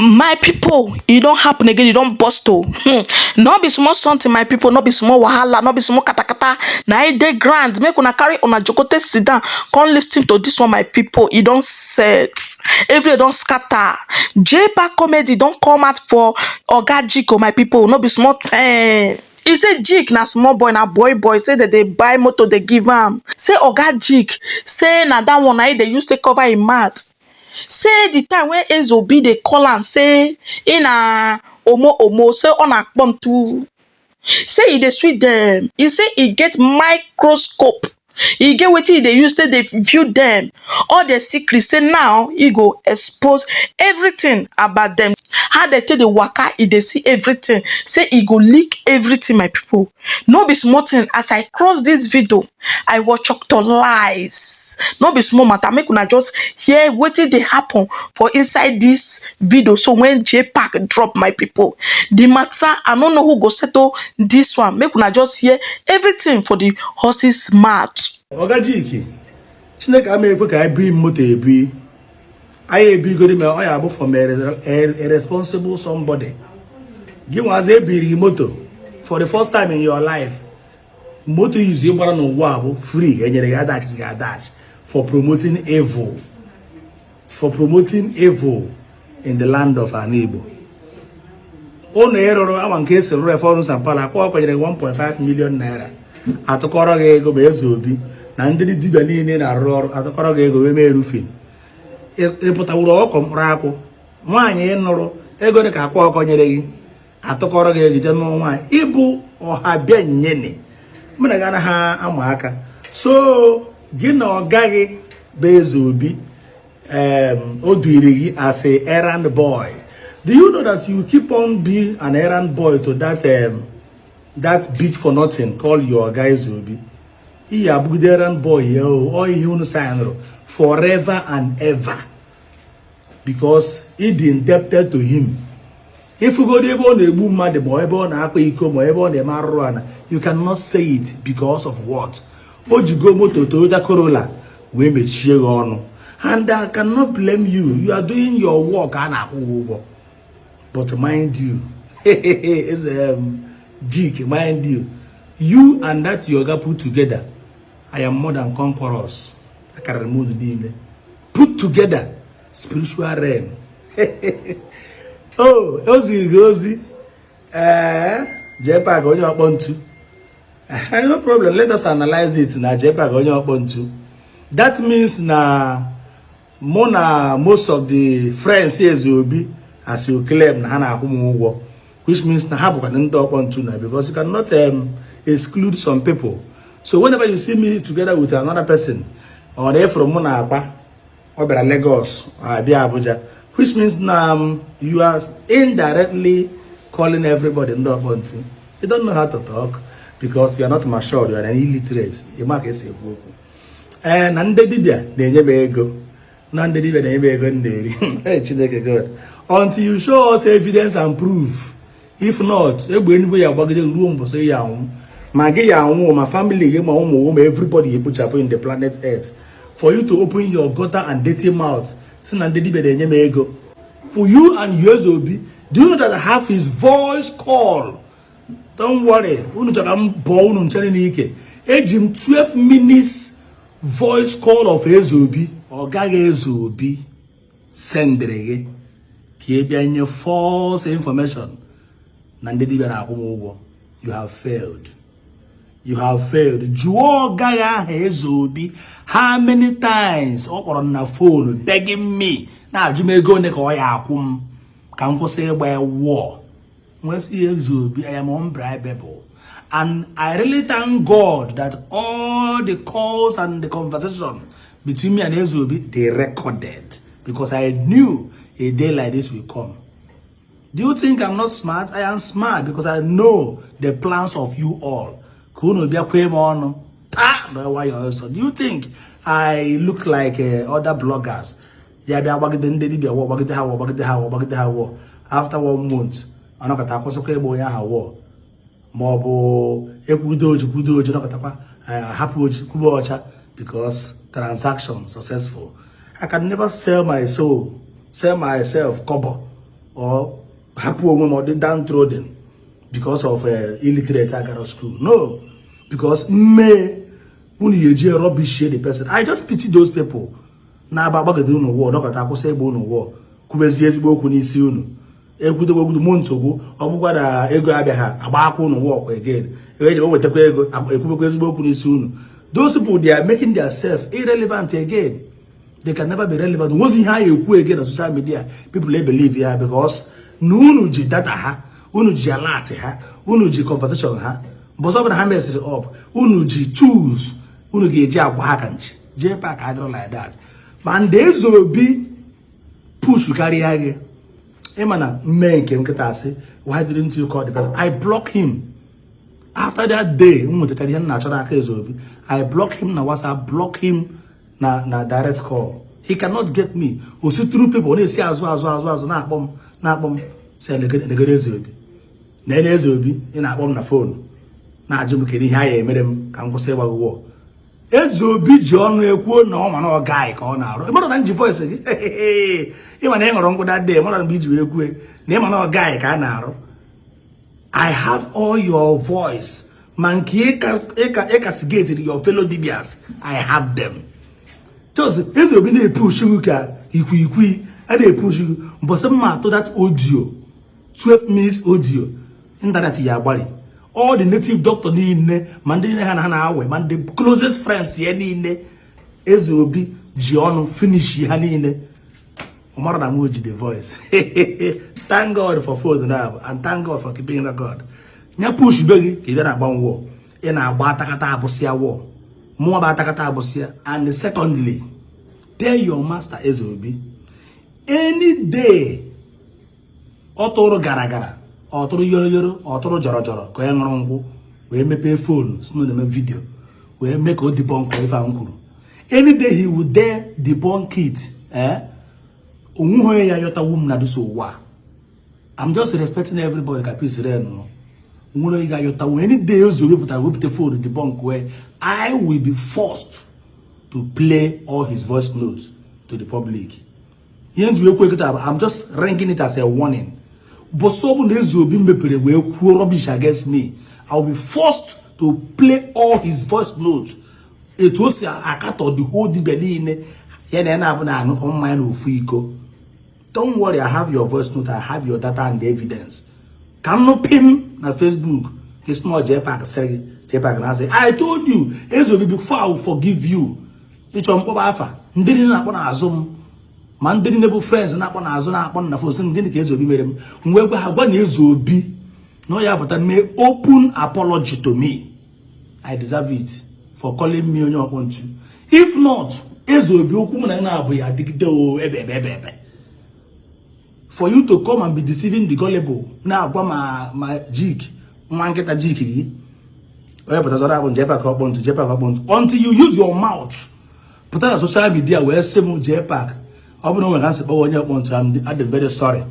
My pipo, e don happen again, e don burst o. No be small something, my pipo, no be small wahala, no be small katakata na e dey ground. Make una carry una joko take sit down come listen to dis one, my pipo. E don set, everywhere don scatter. Jpac Comedy don come out for Oga Jik o, my pipo, no be small thing. E say Jik na small boy, na boy boy, say dem dey buy motor dey give am. Say Oga Jik say na dat one na im dey use take cover im mouth. Say the time wey Ezeobi dey call am say e na omo omo, say ọ na-akpọ ntu, say e dey sweet dem. E say e get microscope, e get wetin e dey use take dey view dem, all their secret. Say now e go expose everything about dem, how dem take dey waka, e dey see everything. Say e go leak everything, my people, no be small thing. As I cross this video, I watch lies, no be small matter. Make una just hear wetin dey happen for inside this video. So when Jpac drop, my people, the matter, I no know who go settle this one. Make una just hear everything for the horse's mouth. Oga Jik, Chineke ama ekwe ka anyị bui moto ebi anyị ebigoro ma ọ ya bụ from a responsible somebody. Gị nwazi ebiri gị moto for the first time in your life, moto izu gbara n'ụwa bụ free, enyere gị adachi gị adachi for promoting evil, for promoting evil in the land of Ana Igbo. Ụlọ ịrụrụ ama nke esi rụrụ efe ọrụ Sampala akwa kwanyere 1.5 million naira, atụkọrọ gị ego ma Eze Obi na ndị dibịa niile na-arụ ọrụ atụkọrọ gị ego wee mee roofing. Ịpụtawuru ọkọ mkpụrụ akwụ nwaanyị ịnụrụ ego dị ka akwa ọkọ nyere gị, atụkọrọ gị ego jee nụọ nwaanyị. Ịbụ ọha bịa nyene mụ na gị anaghị ama aka. So gị na ọga gị bụ Eze Obi, o duiri gị as a errand boy. Do you know that you keep on being an errand boy to that big for nothing called your guy Eze Obi? Iyi abụgide errand boy ya o, ọ ihe unu signụrụ forever and ever, because he dị indebted to him. Ifugodi ebe ọ na-egbu mmadụ, ma ebe ọ na-akpa iko, ma ebe ọ na-eme arụrụ ana, you cannot say it because of what? O jigo moto Toyota Corolla wee mechie gị ọnụ. And I cannot blame you, you are doing your work, a na-akwụ gị ụgwọ. But mind you, eze Jik, mind you, you and that yoga put together, I am more than conquerors. Akarịrị m unu niile put together, spiritual realm. Oh, o ziri gị ozi. Ee, Jpac onye ọkpọ ntu, no problem, let us analyze it. Na Jpac onye ọkpọ ntu, that means na mụ na most of the friends Eze Obi, as you claim, na ha na-akwụ m ụgwọ, which means na ha bụkwa ndị ọkpọ ntu na, because you cannot exclude some people. So whenever you see me together with another person, ọ na-efuru mụ na akpa ọ bịara Lagos, ọ abịa Abuja, which means na you are indirectly calling everybody ndị ọkpọ ntu. You don't know how to talk because you are not matured, you are an illiterate. Ịma ka esi ekwu okwu. Ee, na ndị dibịa na-enye m ego, na ndị dibịa na-enye m ego m na-eri. Hey, Chineke God, until you show us evidence and proof, if not, egbe enugwu ya agbagide ruo mbọsị ya anwụ. Ma gị ya anwụ, ma family gị, ma ụmụ ụmụ, everybody ekpochapụ in the planet Earth for you to open your gutter and dirty mouth si na ndị dibịa na-enye m ego. For you and Eze Obi, do you know that I have his voice call? Don't worry, unu chọrọ ka m bụọ unu nchere n'ike. Eji m 12 minutes voice call of Eze Obi. Ọ gaghị Eze Obi sendịrị gị ka ị bịa nye false information na ndị dibịa na-akwụ m ụgwọ. You have failed, you have failed. Jụọ ọgaghị aha Eze Obi how many times ọ kpọrọ m na phone begging me, na-ajụ m ego ole ka ọ ya akwụ m ka m kwụsị ịgba ya wụọ. Nwesị Eze Obi, I am unbribable, and I really thank God that all the calls and the conversation between me and Eze Obi, they recorded, because I knew a day like this will come. Do you think I'm not smart? I am smart because I know the plans of you all. Ka unu bịa kwee m ọnụ taa na nwayọọ ọsọ. Do you think I look like other bloggers? Ya bịa gbagide ndị dibịa wọ, gbagide ha wọ, gbagide ha wọ, gbagide ha wọ. After one month, ọnọkọta akwụsịkwa ịgba onye ahụ wọ. Ma ọ bụ ekwudo oji kwudo oji, nọkọtakwa hapụ oji kwube ọcha because transaction successful. I can never sell my soul, sell myself kobo. Or hapụ onwe m ọ dị downtrodden because of illiterate agara school? No, because mme unu ya eji rubbish the person. I just pity those people na-aba agbagide unu wụọ dọkọta, akwụsị ịgba unu wụọ, kwubezie ezigbo okwu n'isi unu, ekwudogbo ogwudo mụ ntogwu. Ọ bụkwa na ego abịa ha agba akwa unu wụọ again, eji wetakwa ego, ekwubekwa ezigbo okwu n'isi unu. Those people, they are making themselves irrelevant again. They can never be relevant. Nwozi ihe a ekwu again na social media, people dey believe ya because na unu ji data ha, unu ji alert ha, unu ji conversation ha. Mbọsọ ọbụla ha mesịrị up, unu ji tools unu ga-eji agwa ha ka nchi. JPAC adịrọ like that. Ma ndị Eze Obi push karịa gị, ịma na mmee nke nkịta asị, "Why didn't you call the person?" I block him after that day. M nwetachara ihe m na-achọ n'aka Eze Obi. I block him na WhatsApp, block him na direct call. He cannot get me. O si through people na-esi azụ azụ azụ azụ na-akpọ m, na-akpọ m, sị legere Eze Obi na ele Eze Obi, ị na-akpọ m na phone na-ajụ m kedu ihe a ya emere m ka m kwụsị ịgba gị wọ. Eze Obi ji ọnụ ekwuo na ọ ma na ọ gaghị ka ọ na-arụ. Ịmara na nji voice gị, ịma na ị ṅụrụ nkwụ that day, mara mgbe iji wee kwue na ịma na ọ gaghị ka a na-arụ. I have all your voice, ma nke ịka your fellow dibias, I have them. Just Eze Obi na-epush gị ka ikwiikwi a na-epush gị. Mbọsị mma atụ that audio, 12 minutes audio, internet ya agbari. All the native doctor niile, ma ndị niile ha na ha na-awe, ma ndị closest friends ya niile, Eze Obi ji ọnụ finish ha niile. Ọ mara na m ji the voice. Thank God for phone now and thank God for keeping record. Nya push be gị ka ị bịa na-agba nwụọ, ị na-agba atakata abụsịa wọ mụọ bụ atakata abụsịa. And secondly, tell your master Eze Obi, any day ọ tụrụ gara gara, ọ tụrụ yoro yoro, ọ tụrụ jọrọ jọrọ, ka onye ṅụrụ nkwụ wee mepee phone si na eme video wee mee ka o debunk ife ahụ m kwuru, any day he would dare debunk it, eh, onweghị onye ya yọtawu m na this ụwa. I'm just respecting everybody ka peace reign. No nwere onye ga-ayọtawu. Any day Eze Obi pụtara wepụta phone debunk wee, I will be forced to play all his voice notes to the public. Ihe nji ekwu eketa bụ I'm just ringing it as a warning. Bọsọ ọ bụ na Eze Obi mepere wee kwuo rubbish against me, I will be forced to play all his voice notes, etu o si akatọ the whole dibia niile ya na ya na-abụ na aṅụkọ mmanya na ofu iko. Don't worry, I have your voice note, I have your data and evidence. Ka m nụ pim na Facebook ka small JPAC sịrị gị JPAC na asị. I told you, Eze Obi, before I will forgive you, ịchọ mkpọba afa ndị niile na-akpọ n'azụ m, ma ndị niile bụ friends na-akpọ n'azụ, na-akpọ na phone, sị m gịnị ka Eze Obi mere m. M wee gwa ha, gwa na Eze Obi na ọ ya pụta mee open apology to me. I deserve it for calling me onye ọkpọ ntu. If not, Eze Obi, okwu mụ na ya na-abụ ya adịgide o ebe ebe ebe ebe. For you to come and be deceiving the gullible, na-agwa ma jik nwa nkịta jik gị onye pụta zọrọ abụ JPAC ọkpọ ntu, JPAC ọkpọ ntu, until you use your mouth pụta na social media wee sị m JPAC, ọ bụrụ na o nwere ka nsị kpọwa onye ọkpọ ntu, I'm very sorry.